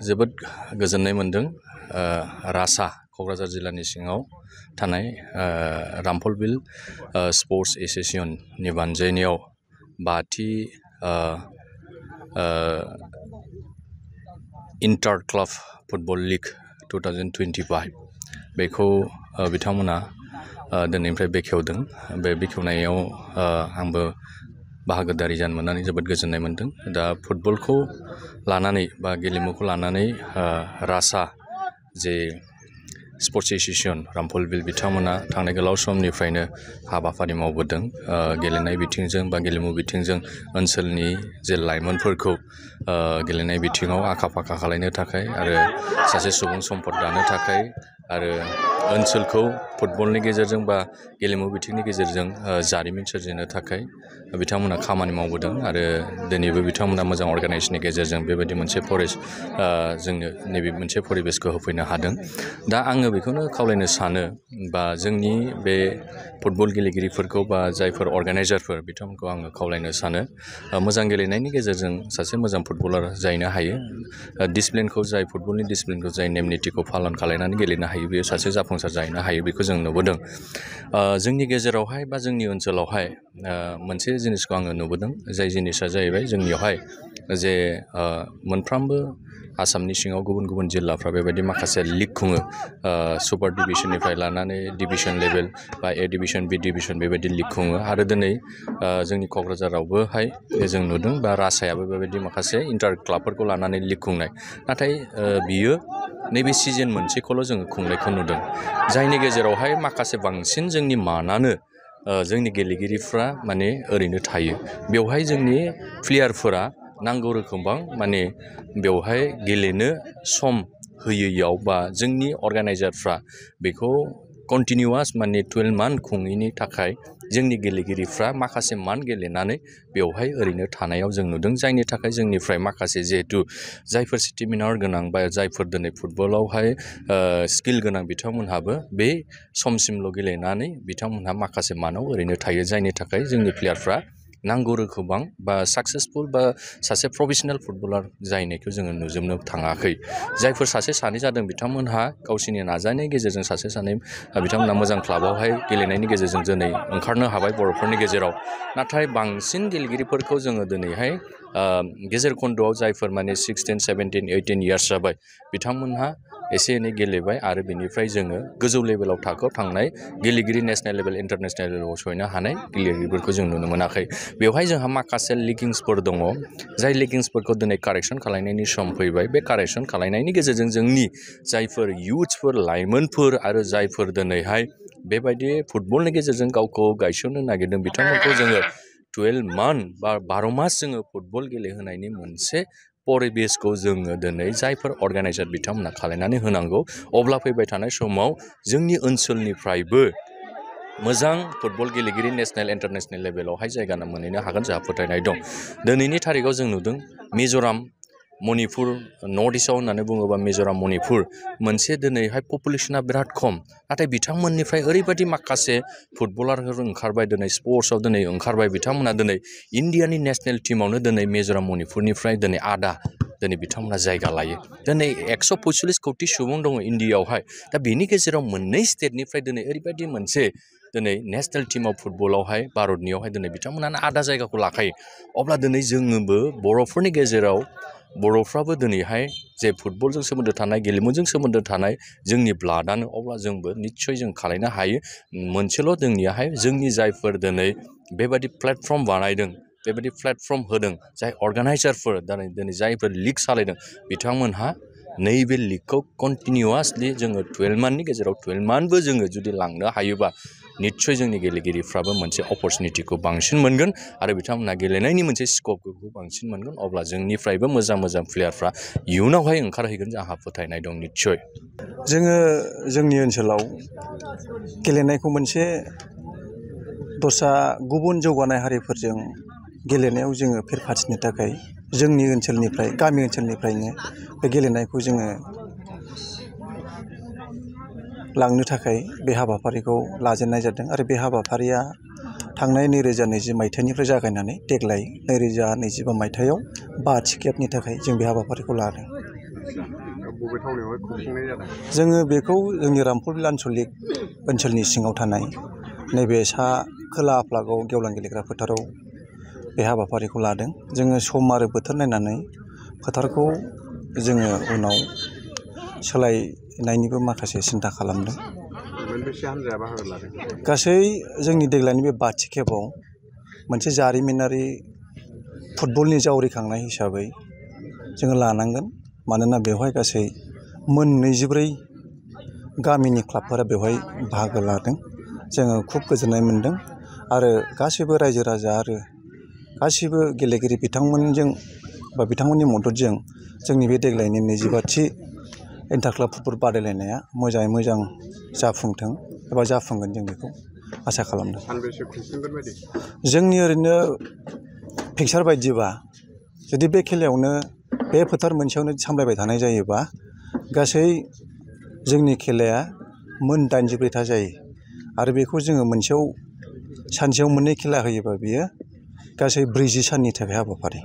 जोबोद गोजोननाय मोनदों रासा क'क्राझार जिल्लानि सिङाव थानाय रामफलबिल स्पर्ट्स एस'सिएशननि बानजायनायाव 5थि इन्टार क्लाब फुटबल लीग 2025 बेखौ बिथांमोना दिनैनिफ्राय बेखेवदों। बे बेखेवनायाव आंबो बाहागोदारि जानो मोननानै जोबोद गोजोननाय मोनदों। दा फुटबलखौ लानानै बा गेलेमुखौ लानानै रासा जे स्पर्ट्स एस'सिएशन रामफलबिल बिथांमोना थांनाय गोलाव समनिफ्रायनो हाबाफारि मावबोदों। गेलेनाय बिथिंजों बा गेलेमु बिथिंजों ओनसोलनि जे लाइमोनफोरखौ गेलेनाय बिथिङाव आखा फाखा खालामनो थाखाय आरो सासे सुबुं सम्पद दानो थाखाय आरो ओनसोलखौ फुटबलनि गेजेरजों बा गेलेमु बिथिंनि गेजेरजों जारिमिन सोरजिनो थाखाय बिथांमोना खामानि मावबोदों आरो दिनैबो बिथांमोना मोजां अर्गानाइजेशननि गेजेरजों बेबायदि मोनसे जोंनो नैबे मोनसे परिबेसखौ होफैनो हादों। दा आङो बेखौनो खावलायनो सानो बा जोंनि बे फुटबल गेलेगिरिफोरखौ बा जायफोर अर्गानाइजारफोर बिथांमोनखौ आङो खावलायनो सानो मोजां गेलेनायनि गेजेरजों सासे मोजां फुटबलार जाहैनो हायो। डिसिप्लिनखौ जाय फुटबलनि डिसिप्लिनखौ जाय नेम निथिखौ पालन खालामनानै गेलेनो हायो बेयो सासे जाफुंसार जाहैनो हायो, बेखौ जों नुबोदों। जोंनि गेजेरावहाय बा जोंनि ओनसोलावहाय मोनसे जिनिसखौ आङो नुबोदों, जाय जिनिसा जाहैबाय जोंनियावहाय जे मोनफ्रोमबो आसामनि सिङाव गुबुन गुबुन जिल्लाफ्रा बेबायदि माखासे लिग खुङो। सुपार डिभिसननिफ्राय लानानै डिभिसन लेभेल बा ए डिभिसन बि डिभिसन बेबायदि लिग खुङो आरो दिनै जोंनि क'क्राझारावबोहाय जों नुदों बा रासायाबो बेबायदि माखासे इन्टार क्लाबफोरखौ लानानै लिग खुंनाय। नाथाय बियो नैबे सिजन मोनसेखौल' जोङो खुंनायखौ नुदों, जायनि गेजेरावहाय माखासे बांसिन जोंनि मानानो जोंनि गेलेगिरिफ्रा माने ओरैनो थायो। बेवहाय जोंनि प्लेयारफोरा नांगौ रोखोमबां माने बेवहाय गेलेनो सम होयैयाव बा जोंनि अर्गानाइजारफ्रा बेखौ कन्टिनिउवास माने 12 मान्थ खुङैनि थाखाय जोंनि गेलेगिरिफ्रा माखासे मान्थ गेलेनानै बेवहाय ओरैनो थानायाव जों नुदों। जायनि थाखाय जोंनिफ्राय माखासे जिहेथु जायफोर स्टेमिनार गोनां बा जायफोर दिनै फुटबलावहाय स्किल गोनां बिथांमोनहाबो बे समसिमल' गेलेनानै बिथांमोनहा माखासे मानाव ओरैनो थायो। जायनि थाखाय जोंनि प्लेयारफ्रा नांगौ रोखोमबां बा साक्सेसफुल बा सासे प्रफेसनेल फुटबलार जाहैनायखौ जोङो नुजोबनो थाङाखै। जायफोर सासे सानै जादों बिथांमोनहा गावसोरनि नाजानायनि गेजेरजों सासे सानै बिथांमोनहा मोजां क्लाबावहाय गेलेनायनि गेजेरजों दिनै ओंखारनो हाबाय बर'फोरनि गेजेराव। नाथाय बांसिन गेलेगिरिफोरखौ जोङो दिनैहाय गेजेर खन्द'आव जायफोर माने 16, 17, 18 इयार्स जाबाय बिथांमोनहा एसे एनै गेलेबाय आरो बिनिफ्राय जोङो गोजौ लेभेलाव थाखोआव थांनाय गेलेगिरि नेसनेल लेभेल इन्टारनेसनेल लेभेलाव सहैनो हानाय गेलेगिरिफोरखौ जों नुनो मोनाखै। बेवहाय जोंहा माखासे लिकिंसफोर दङ, जाय लिकिंसफोरखौ दिनै कारेक्सन खालामनायनि सम फैबाय। बे कारेक्सन खालामनायनि गेजेरजों जोंनि जायफोर इयुथ्सफोर लाइमोनफोर आरो जायफोर दिनैहाय बेबायदि फुटबलनि गेजेरजों गावखौ गायसननो नागिरदों बिथांमोनखौ जोङो 12 मान्थ बा 12 मास जोङो फुटबल गेलेहोनायनि मोनसे परिबेसखौ जोङो दिनै जायफोर अर्गानाइजार बिथांमोना खालामनानै होनांगौ। अब्ला फैबाय थानाय समाव जोंनि ओनसोलनिफ्रायबो मोजां फुटबल गेलेगिरि नेसनेल इन्टारनेसनेल लेभेलावहाय जायगा मोनहैनो हागोन जोंहा फोथायनाय दं। दिनैनि थारिखाव जों नुदों मिज'राम, मणिपुर, नर्थ इस्टआव होननानै बुङोबा मिज'राम, मणिपुर मोनसे दिनैहाय पपुलेसना बिराद खम, नाथाय बिथांमोननिफ्राय ओरैबायदि माखासे फुटबलारफोर ओंखारबाय दिनै स्पर्ट्सआव दिनै ओंखारबाय बिथांमोना दिनै इण्डियानि नेसनेल टीमावनो दिनै मिज'राम मणिपुरनिफ्राय दिनै दिनै बिथांमोना जायगा लायो। दिनै 145 कौटि सुबुं दङ इण्डियाआवहाय। दा बेनि गेजेराव मोननै स्टेटनिफ्राय दिनै ओरैबायदि मोनसे दिनै नेसनेल टीमाव फुटबलावहाय भारतनियावहाय दिनै बिथांमोनानो आधा जायगाखौ लाखायो। अब्ला दिनै जोङोबो बर'फोरनि गेजेराव बर'फ्राबो दिनैहाय जे फुटबलजों सोमोन्दो थानाय गेलेमुजों सोमोन्दो थानाय जोंनि ब्लाडआनो, अब्ला जोंबो निस्सय जों खालामनो हायो। मोनसेल' जोंनियाहाय जोंनि जायफोर दिनै बेबायदि प्लेटफर्म बानायदों, बेबायदि प्लेटफर्म होदों, जाय अर्गानाइजारफोर दिनै जायफोर लिग सालायदों बिथांमोनहा नैबे लिगखौ कन्टिनिउवासलि जोङो 12 मान्थनि गेजेराव 12 मान्थबो जोङो जुदि लांनो हायोबा निस्सय जोंनि गेलेगिरिफ्राबो मोनसे अपरसुनिटिखौ बांसिन मोनगोन आरो बिथांमोनहा गेलेनायनि मोनसे स्कपखौ बांसिन मोनगोन। अब्ला जोंनिफ्रायबो मोजां मोजां प्लेयारफ्रा इयुनावहाय ओंखारहैगोन जोंहा फोथायनाय दं निस्सय। जोङो जोंनि ओनसोलाव गेलेनायखौ मोनसे दस्रा गुबुन जौगानाय हारिफोरजों गेलेनायाव जोङो फेर फाथिनो थाखाय जोंनि ओनसोलनिफ्राय गामि ओनसोलनिफ्रायनो बे गेलेनायखौ जोङो लांनो थाखाय बे हाबाफारिखौ लाजेननाय जादों आरो बे हाबाफारिया थांनाय 2020 मायथाइनिफ्राय जागायनानै देग्लाय 2025 मायथाइयाव 5थि खेबनि थाखाय जों बे हाबाफारिखौ लादों। बबे थावनियावहाय खुंफुंनाय जादों? जोङो बेखौ जोंनि रामफलबिल आन्सलिक ओनसोलनि सिङाव थानाय नैबे खोला फ्लागाव गेवलां गेलेग्रा फोथाराव बे हाबाफारिखौ लादों। जोङो सम आरो बोथोर नायनानै फोथारखौ जोङो उनाव सोलायनायनिबो माखासे सिन्था खालामदों। मोनबेसे हान्जाया बाहागो लादों? गासै जोंनि देग्लायनि बे 5थि खेबाव मोनसे जारिमिनारि फुटबलनि जावरिखांनाय हिसाबै जोङो लानांगोन। मानोना बेवहाय गासै मोन 24 गामिनि क्लाबफोरा बेवहाय बाहागो लादों। जोङो खुब गोजोननाय मोन्दों आरो गासैबो रायजो राजा आरो गासैबो गेलेगिरि बिथांमोनजों बा बिथांमोननि मददजों जोंनि बे देग्लायनि 25थि इन्टार क्लाब फुटबल बादायलायनाया मोजाङै मोजां जाफुंथों एबा जाफुंगोन जों बेखौ आसा खालामदों। सानबेसे खुंफुंगोन बायदि? जोंनि ओरैनो फिक्सार बायदिबा जुदि बे खेलायावनो बे फोथार मोनसेयावनो सामलायबाय थानाय जायोबा गासै जोंनि खेलाया मोन 84था जायो आरो बेखौ जोङो सानसेयाव मोननै खेला होयोबा बियो गासै 40 साननि थाखाय हाबाफारि।